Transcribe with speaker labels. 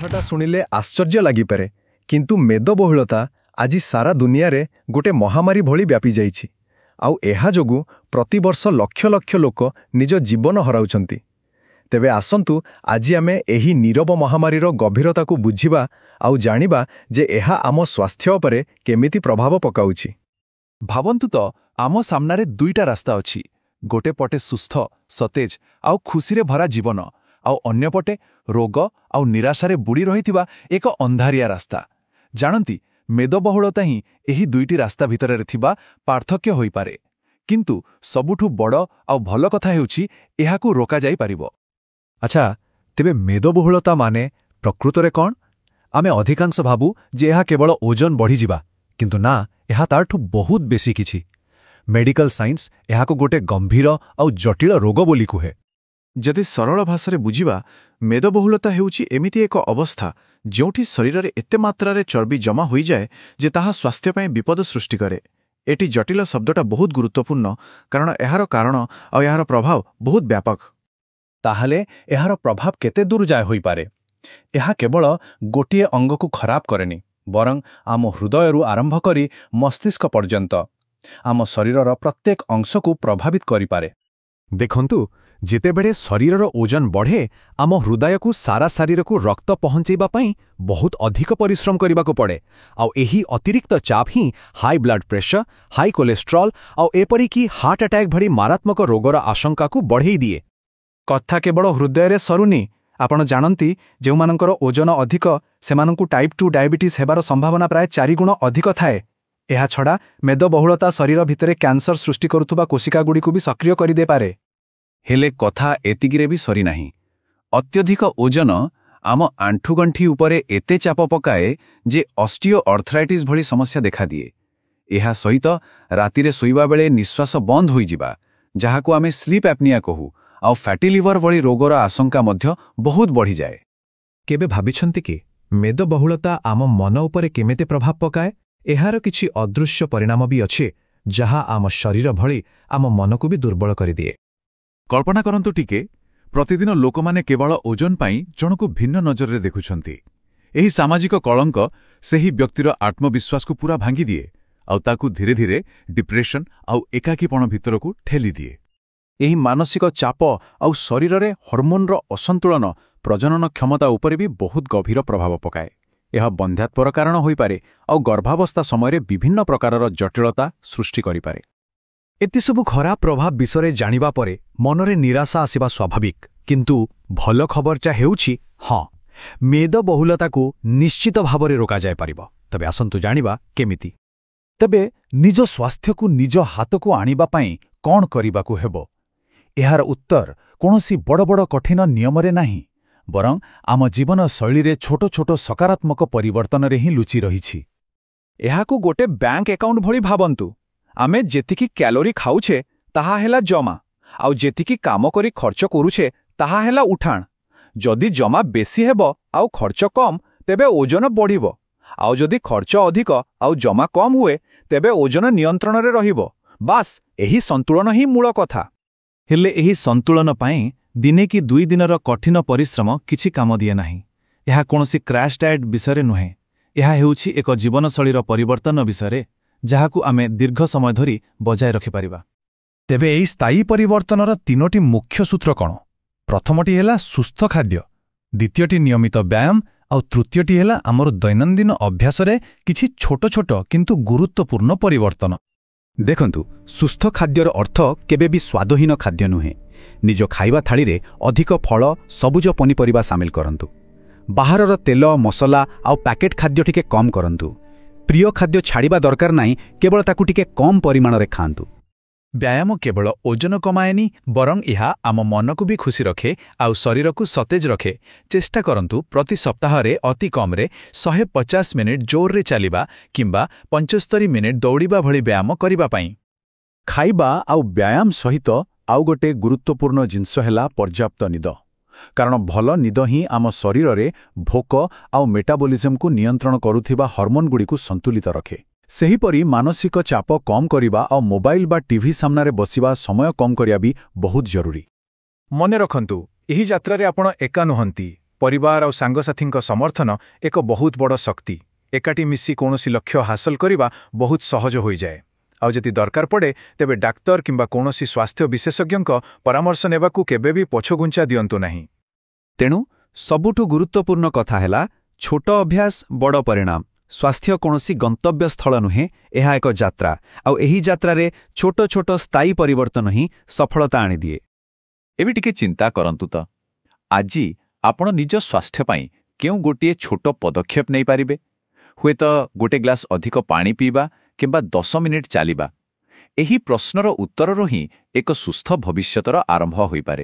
Speaker 1: କଥାଟା ଶୁଣିଲେ ଆଶ୍ଚର୍ଯ୍ୟ ଲାଗିପାରେ, କିନ୍ତୁ ମେଦବହୁଳତା ଆଜି ସାରା ଦୁନିଆରେ ଗୋଟେ ମହାମାରୀ ଭଳି ବ୍ୟାପିଯାଇଛି। ଆଉ ଏହା ଯୋଗୁଁ ପ୍ରତିବର୍ଷ ଲକ୍ଷ ଲକ୍ଷ ଲୋକ ନିଜ ଜୀବନ ହରାଉଛନ୍ତି। ତେବେ ଆସନ୍ତୁ ଆଜି ଆମେ ଏହି ନୀରବ ମହାମାରୀର ଗଭୀରତାକୁ ବୁଝିବା ଆଉ ଜାଣିବା ଯେ ଏହା ଆମ ସ୍ୱାସ୍ଥ୍ୟ ଉପରେ କେମିତି ପ୍ରଭାବ ପକାଉଛି।
Speaker 2: ଭାବନ୍ତୁ ତ, ଆମ ସାମ୍ନାରେ ଦୁଇଟା ରାସ୍ତା ଅଛି। ଗୋଟେ ପଟେ ସୁସ୍ଥ, ସତେଜ ଆଉ ଖୁସିରେ ଭରା ଜୀବନ, ଆଉ ଅନ୍ୟପଟେ ରୋଗ ଆଉ ନିରାଶାରେ ବୁଡ଼ି ରହିଥିବା ଏକ ଅନ୍ଧାରିଆ ରାସ୍ତା। ଜାଣନ୍ତି, ମେଦବହୁଳତା ହିଁ ଏହି ଦୁଇଟି ରାସ୍ତା ଭିତରେ ଥିବା ପାର୍ଥକ୍ୟ ହୋଇପାରେ। କିନ୍ତୁ ସବୁଠୁ ବଡ଼ ଆଉ ଭଲ କଥା ହେଉଛି, ଏହାକୁ ରୋକାଯାଇପାରିବ।
Speaker 1: ଆଚ୍ଛା, ତେବେ ମେଦବହୁଳତା ମାନେ ପ୍ରକୃତରେ କ'ଣ? ଆମେ ଅଧିକାଂଶ ଭାବୁ ଯେ ଏହା କେବଳ ଓଜନ ବଢ଼ିଯିବା, କିନ୍ତୁ ନା, ଏହା ତାଠୁ ବହୁତ ବେଶୀ କିଛି। ମେଡିକାଲ ସାଇନ୍ସ ଏହାକୁ ଗୋଟେ ଗମ୍ଭୀର ଆଉ ଜଟିଳ ରୋଗ ବୋଲି କୁହେ।
Speaker 2: ଯଦି ସରଳ ଭାଷାରେ ବୁଝିବା, ମେଦବହୁଳତା ହେଉଛି ଏମିତି ଏକ ଅବସ୍ଥା ଯେଉଁଠି ଶରୀରରେ ଏତେ ମାତ୍ରାରେ ଚର୍ବି ଜମା ହୋଇଯାଏ ଯେ ତାହା ସ୍ୱାସ୍ଥ୍ୟ ପାଇଁ ବିପଦ ସୃଷ୍ଟି କରେ। ଏଠି ଜଟିଳ ଶବ୍ଦଟା ବହୁତ ଗୁରୁତ୍ୱପୂର୍ଣ୍ଣ, କାରଣ ଏହାର କାରଣ ଆଉ ଏହାର ପ୍ରଭାବ ବହୁତ ବ୍ୟାପକ।
Speaker 1: ତାହେଲେ ଏହାର ପ୍ରଭାବ କେତେ ଦୂର ଯାଏ ହୋଇପାରେ? ଏହା କେବଳ ଗୋଟିଏ ଅଙ୍ଗକୁ ଖରାପ କରେନି, ବରଂ ଆମ ହୃଦୟରୁ ଆରମ୍ଭ କରି ମସ୍ତିଷ୍କ ପର୍ଯ୍ୟନ୍ତ ଆମ ଶରୀରର ପ୍ରତ୍ୟେକ ଅଂଶକୁ ପ୍ରଭାବିତ କରିପାରେ। ଦେଖନ୍ତୁ, ଯେତେବେଳେ ଶରୀରର ଓଜନ ବଢ଼େ, ଆମ ହୃଦୟକୁ ସାରା ଶରୀରକୁ ରକ୍ତ ପହଞ୍ଚେଇବା ପାଇଁ ବହୁତ ଅଧିକ ପରିଶ୍ରମ କରିବାକୁ ପଡ଼େ। ଆଉ ଏହି ଅତିରିକ୍ତ ଚାପ ହିଁ high blood pressure, high cholesterol ଆଉ ଏପରିକି ହାର୍ଟ ଆଟାକ୍ ଭଳି ମାରାତ୍ମକ ରୋଗର ଆଶଙ୍କାକୁ ବଢ଼େଇ ଦିଏ।
Speaker 2: କଥା କେବଳ ହୃଦୟରେ ସରୁନି। ଆପଣ ଜାଣନ୍ତି, ଯେଉଁମାନଙ୍କର ଓଜନ ଅଧିକ, ସେମାନଙ୍କୁ ଟାଇପ୍ 2 ଡାଇବେଟିସ୍ ହେବାର ସମ୍ଭାବନା ପ୍ରାୟ 4 ଗୁଣ ଅଧିକ ଥାଏ। ଏହାଛଡ଼ା ମେଦବହୁଳତା ଶରୀର ଭିତରେ କ୍ୟାନ୍ସର ସୃଷ୍ଟି କରୁଥିବା କୋଶିକାଗୁଡ଼ିକୁ ବି ସକ୍ରିୟ କରିଦେଇପାରେ।
Speaker 3: ହେଲେ କଥା ଏତିକିରେ ବି ସରିନାହିଁ। ଅତ୍ୟଧିକ ଓଜନ ଆମ ଆଣ୍ଠୁଗଣ୍ଠି ଉପରେ ଏତେ ଚାପ ପକାଏ ଯେ ଅଷ୍ଟିଓ ଅର୍ଥରାଇଟିସ୍ ଭଳି ସମସ୍ୟା ଦେଖାଦିଏ। ଏହା ସହିତ ରାତିରେ ଶୋଇବା ବେଳେ ନିଶ୍ୱାସ ବନ୍ଦ ହୋଇଯିବା, ଯାହାକୁ ଆମେ ସ୍ଲିପ୍ ଆପ୍ନିଆ କହୁ, ଆଉ ଫ୍ୟାଟି ଲିଭର ଭଳି ରୋଗର ଆଶଙ୍କା ମଧ୍ୟ ବହୁତ ବଢ଼ିଯାଏ।
Speaker 1: କେବେ ଭାବିଛନ୍ତି କି, ମେଦବହୁଳତା ଆମ ମନ ଉପରେ କେମିତି ପ୍ରଭାବ ପକାଏ? ଏହାର କିଛି ଅଦୃଶ୍ୟ ପରିଣାମ ବି ଅଛି, ଯାହା ଆମ ଶରୀର ଭଳି ଆମ ମନକୁ ବି ଦୁର୍ବଳ କରିଦିଏ।
Speaker 4: କଳ୍ପନା କରନ୍ତୁ ଟିକେ, ପ୍ରତିଦିନ ଲୋକମାନେ କେବଳ ଓଜନ ପାଇଁ ଜଣକୁ ଭିନ୍ନ ନଜରରେ ଦେଖୁଛନ୍ତି। ଏହି ସାମାଜିକ କଳଙ୍କ ସେହି ବ୍ୟକ୍ତିର ଆତ୍ମବିଶ୍ୱାସକୁ ପୂରା ଭାଙ୍ଗିଦିଏ ଆଉ ତାକୁ ଧୀରେ ଧୀରେ ଡିପ୍ରେସନ ଆଉ ଏକାକୀପଣ ଭିତରକୁ ଠେଲିଦିଏ।
Speaker 2: ଏହି ମାନସିକ ଚାପ ଆଉ ଶରୀରରେ ହର୍ମୋନର ଅସନ୍ତୁଳନ ପ୍ରଜନନ କ୍ଷମତା ଉପରେ ବି ବହୁତ ଗଭୀର ପ୍ରଭାବ ପକାଏ। ଏହା ବନ୍ଧ୍ୟାତ୍ୱର କାରଣ ହୋଇପାରେ ଆଉ ଗର୍ଭାବସ୍ଥା ସମୟରେ ବିଭିନ୍ନ ପ୍ରକାରର ଜଟିଳତା ସୃଷ୍ଟି କରିପାରେ।
Speaker 1: ଏତେ ସବୁ ଖରାପ ପ୍ରଭାବ ବିଷୟରେ ଜାଣିବା ପରେ ମନରେ ନିରାଶା ଆସିବା ସ୍ୱାଭାବିକ। କିନ୍ତୁ ଭଲ ଖବରଟା ହେଉଛି, ହଁ, ମେଦବହୁଳତାକୁ ନିଶ୍ଚିତ ଭାବରେ ରୋକାଯାଇପାରିବ। ତେବେ ଆସନ୍ତୁ ଜାଣିବା କେମିତି।
Speaker 4: ତେବେ ନିଜ ସ୍ୱାସ୍ଥ୍ୟକୁ ନିଜ ହାତକୁ ଆଣିବା ପାଇଁ କ'ଣ କରିବାକୁ ହେବ? ଏହାର ଉତ୍ତର କୌଣସି ବଡ଼ ବଡ଼ କଠିନ ନିୟମରେ ନାହିଁ, ବରଂ ଆମ ଜୀବନଶୈଳୀରେ ଛୋଟ ଛୋଟ ସକାରାତ୍ମକ ପରିବର୍ତ୍ତନରେ ହିଁ ଲୁଚି ରହିଛି।
Speaker 2: ଏହାକୁ ଗୋଟେ ବ୍ୟାଙ୍କ ଆକାଉଣ୍ଟ ଭଳି ଭାବନ୍ତୁ। ଆମେ ଯେତିକି କ୍ୟାଲୋରି ଖାଉଛେ, ତାହା ହେଲା ଜମା, ଆଉ ଯେତିକି କାମ କରି ଖର୍ଚ୍ଚ କରୁଛେ, ତାହା ହେଲା ଉଠାଣ। ଯଦି ଜମା ବେଶୀ ହେବ ଆଉ ଖର୍ଚ୍ଚ କମ୍, ତେବେ ଓଜନ ବଢ଼ିବ। ଆଉ ଯଦି ଖର୍ଚ୍ଚ ଅଧିକ ଆଉ ଜମା କମ୍ ହୁଏ, ତେବେ ଓଜନ ନିୟନ୍ତ୍ରଣରେ ରହିବ। ବାସ୍, ଏହି ସନ୍ତୁଳନ ହିଁ ମୂଳ କଥା।
Speaker 3: ହେଲେ ଏହି ସନ୍ତୁଳନ ପାଇଁ ଦିନେ କି 2 ଦିନର କଠିନ ପରିଶ୍ରମ କିଛି କାମ ଦିଏ ନାହିଁ। ଏହା କୌଣସି କ୍ରାଶ୍ ଡାଏଟ୍ ବିଷୟରେ ନୁହେଁ। ଏହା ହେଉଛି ଏକ ଜୀବନଶୈଳୀର ପରିବର୍ତ୍ତନ ବିଷୟରେ, ଯାହାକୁ ଆମେ ଦୀର୍ଘ ସମୟ ଧରି ବଜାୟ ରଖିପାରିବା।
Speaker 4: ତେବେ ଏହି ସ୍ଥାୟୀ ପରିବର୍ତ୍ତନର ତିନୋଟି ମୁଖ୍ୟ ସୂତ୍ର କ'ଣ? ପ୍ରଥମଟି ହେଲା ସୁସ୍ଥ ଖାଦ୍ୟ, ଦ୍ୱିତୀୟଟି ନିୟମିତ ବ୍ୟାୟାମ, ଆଉ ତୃତୀୟଟି ହେଲା ଆମର ଦୈନନ୍ଦିନ ଅଭ୍ୟାସରେ କିଛି ଛୋଟ ଛୋଟ କିନ୍ତୁ ଗୁରୁତ୍ୱପୂର୍ଣ୍ଣ ପରିବର୍ତ୍ତନ।
Speaker 5: ଦେଖନ୍ତୁ, ସୁସ୍ଥ ଖାଦ୍ୟର ଅର୍ଥ କେବେ ବି ସ୍ୱାଦହୀନ ଖାଦ୍ୟ ନୁହେଁ। ନିଜ ଖାଇବା ଥାଳିରେ ଅଧିକ ଫଳ, ସବୁଜ ପନିପରିବା ସାମିଲ କରନ୍ତୁ। ବାହାରର ତେଲ, ମସଲା ଆଉ ପ୍ୟାକେଟ୍ ଖାଦ୍ୟ ଟିକେ କମ୍ କରନ୍ତୁ। ପ୍ରିୟ ଖାଦ୍ୟ ଛାଡ଼ିବା ଦରକାର ନାହିଁ, କେବଳ ତାକୁ ଟିକେ କମ୍ ପରିମାଣରେ ଖାଆନ୍ତୁ।
Speaker 2: ବ୍ୟାୟାମ କେବଳ ଓଜନ କମାଏନି, ବରଂ ଏହା ଆମ ମନକୁ ବି ଖୁସି ରଖେ ଆଉ ଶରୀରକୁ ସତେଜ ରଖେ। ଚେଷ୍ଟା କରନ୍ତୁ ପ୍ରତି ସପ୍ତାହରେ ଅତି କମ୍ରେ 150 ମିନିଟ୍ ଜୋରରେ ଚାଲିବା କିମ୍ବା 75 ମିନିଟ୍ ଦୌଡ଼ିବା ଭଳି ବ୍ୟାୟାମ କରିବା ପାଇଁ।
Speaker 4: ଖାଇବା ଆଉ ବ୍ୟାୟାମ ସହିତ ଆଉ ଗୋଟେ ଗୁରୁତ୍ୱପୂର୍ଣ୍ଣ ଜିନିଷ ହେଲା ପର୍ଯ୍ୟାପ୍ତ ନିଦ। କାରଣ ଭଲ ନିଦ ହିଁ ଆମ ଶରୀରରେ ଭୋକ ଆଉ ମେଟାବୋଲିଜମକୁ ନିୟନ୍ତ୍ରଣ କରୁଥିବା ହର୍ମୋନଗୁଡ଼ିକୁ ସନ୍ତୁଳିତ ରଖେ। ସେହିପରି ମାନସିକ ଚାପ କମ୍ କରିବା ଆଉ ମୋବାଇଲ ବା ଟିଭି ସାମ୍ନାରେ ବସିବା ସମୟ କମ୍ କରିବା ବି ବହୁତ ଜରୁରୀ।
Speaker 2: ମନେ ରଖନ୍ତୁ, ଏହି ଯାତ୍ରାରେ ଆପଣ ଏକା ନୁହନ୍ତି। ପରିବାର ଆଉ ସାଙ୍ଗସାଥୀଙ୍କ ସମର୍ଥନ ଏକ ବହୁତ ବଡ଼ ଶକ୍ତି। ଏକାଠି ମିଶି କୌଣସି ଲକ୍ଷ୍ୟ ହାସଲ କରିବା ବହୁତ ସହଜ ହୋଇଯାଏ। ଆଉ ଯଦି ଦରକାର ପଡ଼େ, ତେବେ ଡାକ୍ତର କିମ୍ବା କୌଣସି ସ୍ୱାସ୍ଥ୍ୟ ବିଶେଷଜ୍ଞଙ୍କ ପରାମର୍ଶ ନେବାକୁ କେବେ ବି ପଛଘୁଞ୍ଚା ଦିଅନ୍ତୁ ନାହିଁ।
Speaker 5: ତେଣୁ ସବୁଠୁ ଗୁରୁତ୍ୱପୂର୍ଣ୍ଣ କଥା ହେଲା, ଛୋଟ ଅଭ୍ୟାସ, ବଡ଼ ପରିଣାମ। ସ୍ୱାସ୍ଥ୍ୟ କୌଣସି ଗନ୍ତବ୍ୟସ୍ଥଳ ନୁହେଁ, ଏହା ଏକ ଯାତ୍ରା। ଆଉ ଏହି ଯାତ୍ରାରେ ଛୋଟ ଛୋଟ ସ୍ଥାୟୀ ପରିବର୍ତ୍ତନ ହିଁ ସଫଳତା ଆଣିଦିଏ।
Speaker 4: ଏବେ ଟିକେ ଚିନ୍ତା କରନ୍ତୁ ତ, ଆଜି ଆପଣ ନିଜ ସ୍ୱାସ୍ଥ୍ୟ ପାଇଁ କେଉଁ ଗୋଟିଏ ଛୋଟ ପଦକ୍ଷେପ ନେଇପାରିବେ? ହୁଏତ ଗୋଟେ ଗ୍ଲାସ୍ ଅଧିକ ପାଣି ପିଇବା କିମ୍ବା 10 ମିନିଟ୍ ଚାଲିବା। ଏହି ପ୍ରଶ୍ନର ଉତ୍ତରରୁ ହିଁ ଏକ ସୁସ୍ଥ ଭବିଷ୍ୟତର ଆରମ୍ଭ ହୋଇପାରେ।